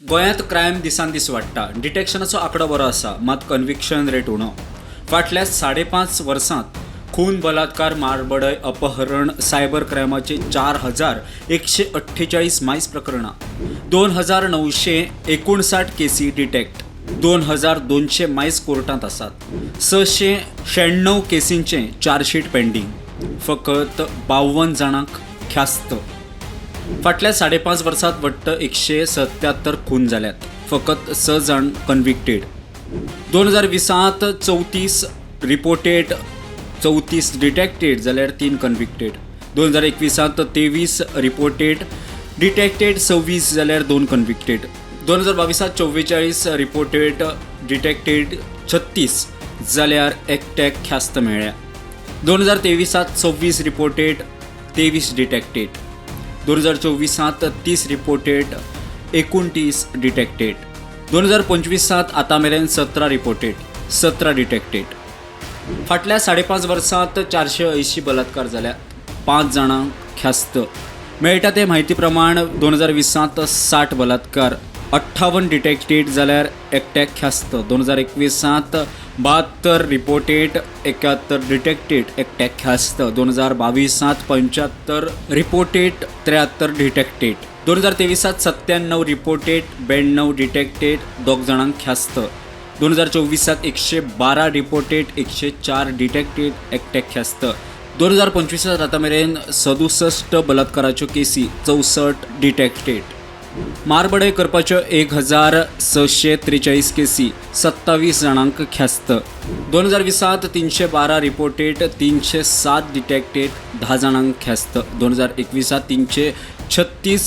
गोंयांत क्रायम दिसान दीस वाडटा. डिटेक्शनाचो आंकडो बरो आसा, मात कन्विक्शन रेट उणो. फाटल्या 5.5 वर्सांत खून, बलात्कार, मारबडय, अपहरण, सायबर क्रायमाचे 4148 मायज प्रकरणां, 2959 केसी डिटेक्ट, 2200 मायज कोर्टांत आसात, 696 केसींचें चार्जशीट पेंडींग, फकत 52 जाणांक ख्यास्त. फाटल्या 5.5 वर्सांत वट्ट 177 खून जाल्यात, फकत 6 जाण कन्विक्टेड. 2020त 34 रिपोर्टेड, 34 डिटेक्टेड जाल्यार 3 कन्विक्टेड. 2021त 23 रिपोर्टेड, डिटेक्टेड 26 जाल्यार 2 कन्विक्टेड. 2022त 44 रिपोर्टेड, डिटेक्टेड 36 जाल्यार एकट्याक ख्यास्त मेळ्ळ्या. 2023त 26 रिपोर्टेड, 23 डिटेक्टेड. 2024त 30 रिपोर्टेड, 29 डिटेक्टेड. 2025त आतां मेरेन 17 रिपोर्टेड, 17 डिटेक्टेड. फाटल्या 5.5 वर्सांत 480 बलात्कार जाल्यात, 5 जाणांक ख्यास्त. मेळटा ते म्हायती प्रमाण 2020त 60 बलात्कार, 58 डिटेक्टेड जाल्यार एकट्याक ख्यास्त. 2021त 72 रिपोर्टेड, 71 डिटेक्टेड, एकट्याक ख्यास्त. 2022त 75 रिपोर्टेड, 73 डिटेक्टेड. 2023त 97 रिपोर्टेड, 92 डिटेक्टेड, 2 जाणांक ख्यास्त. 2024त 112 रिपोर्टेड, 104 डिटेक्टेड, एकट्याक ख्यास्त. 2025त आतां मेरेन 67 बलात्काराच्यो केसी, 64 डिटेक्टेड. मारबडय करपाच्यो 1643 केसी, 27 जाणांक ख्यास्त. 2020त 312 रिपोर्टेड, 307 डिटेक्टेड, 10 जाणांक ख्यास्त. 2021त 336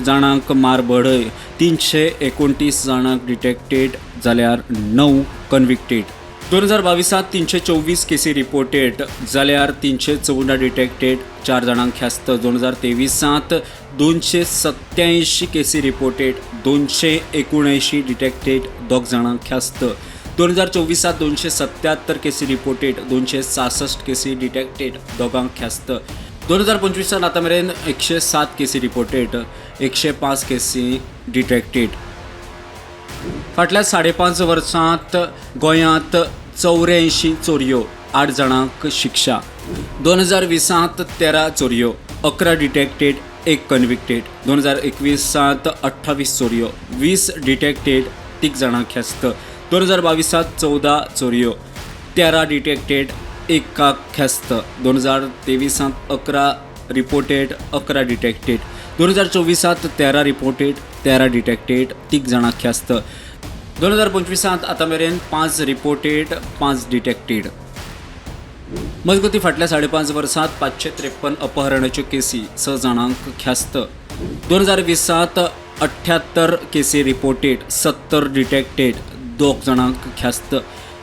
जाणांक मारबडय, 329 जाणांक डिटेक्टेड जाल्यार 9 कन्विक्टेड. 2022त 324 केसी रिपोर्टेड जाल्यार 314 डिटेक्टेड, 4 जाणांक ख्यास्त. 2023त 287 केसी रिपोर्टेड, 279 डिटेक्टेड, 2 जाणांक ख्यास्त. 2024त 277 केसी रिपोर्टेड, 266 केसी डिटेक्टेड, 2 ख्यास्त. 2025त आतां मेरेन 107 केसी रिपोर्टेड, 105 केसी डिटेक्टेड. फाटल्या 5.5 वर्सांत गोंयांत 84 चोरयो, 8 जाणांक शिक्षा. 2020त 13 चोरयो, 11 डिटेक्टेड, 1 कन्विक्टेड. 2021त 28 चोरयो, 20 डिटेक्टेड, 3 जाणांक ख्यास्त. 2022त 14 चोरयो, 13 डिटेक्टेड, 1 ख्यास्त. 2023त 11 रिपोर्टेड, 11 डिटेक्टेड. 2024त 13 रिपोर्टेड, 13 डिटेक्टेड, 3 जाणांक ख्यास्त. 2025त आतां मेरेन 5 रिपोर्टेड, 5 डिटेक्टेड. मजगती फाटल्या 5.5 वर्सांत 553 अपहरणाच्यो केसी, 6 जाणांक ख्यास्त. 2020त 78 केसी रिपोर्टेड, 70 डिटेक्टेड, 2 जाणांक ख्यास्त.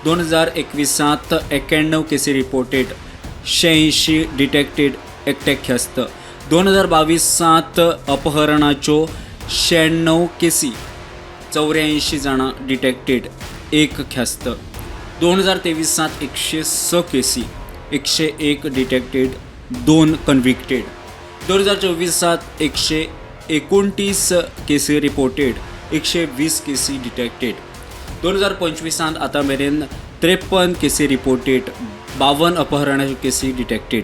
2021त 91 केसी रिपोर्टेड, 86 डिटेक्टेड, एकट्याक ख्यास्त. 2022त अपहरणाच्यो 96 केसी, 84 जाणां डिटेक्टेड, 1 ख्यास्त. 2023त 106 केसी, 101 डिटेक्टेड, 2 कन्विक्टेड. 2024त 129 केसी रिपोर्टेड, 120 केसी डिटेक्टेड. 2025त आतां मेरेन 53 केसी रिपोर्टेड, 52 अपहरणाच्यो केसी डिटेक्टेड.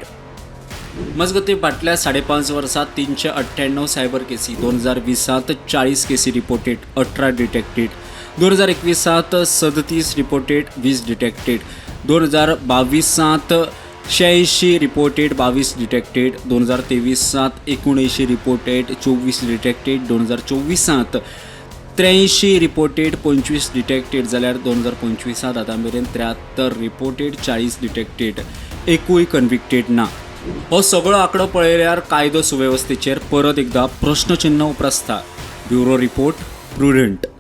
मजगती फाटल्या 5.5 वर्सांत 398 सायबर केसी. 2020त 40 केसी रिपोर्टेड, 18 डिटेक्टेड. 2021त 37 रिपोर्टेड, 20 डिटेक्टेड. 2022त 86 रिपोर्टेड, 22 डिटेक्टेड. 2023त 79 रिपोर्टेड, 24 डिटेक्टेड. 2024त 83 रिपोर्टेड, 25 डिटेक्टेड जाल्यार 2025त आतां मेरेन 73 रिपोर्टेड, 40 डिटेक्टेड, एकूय कन्विक्टेड ना. हो सगळो आंकडो पळयल्यार कायदो सुवेवस्थेचेर परत एकदा प्रश्नचिन्ह उप्रासता. Bureau report, Prudent.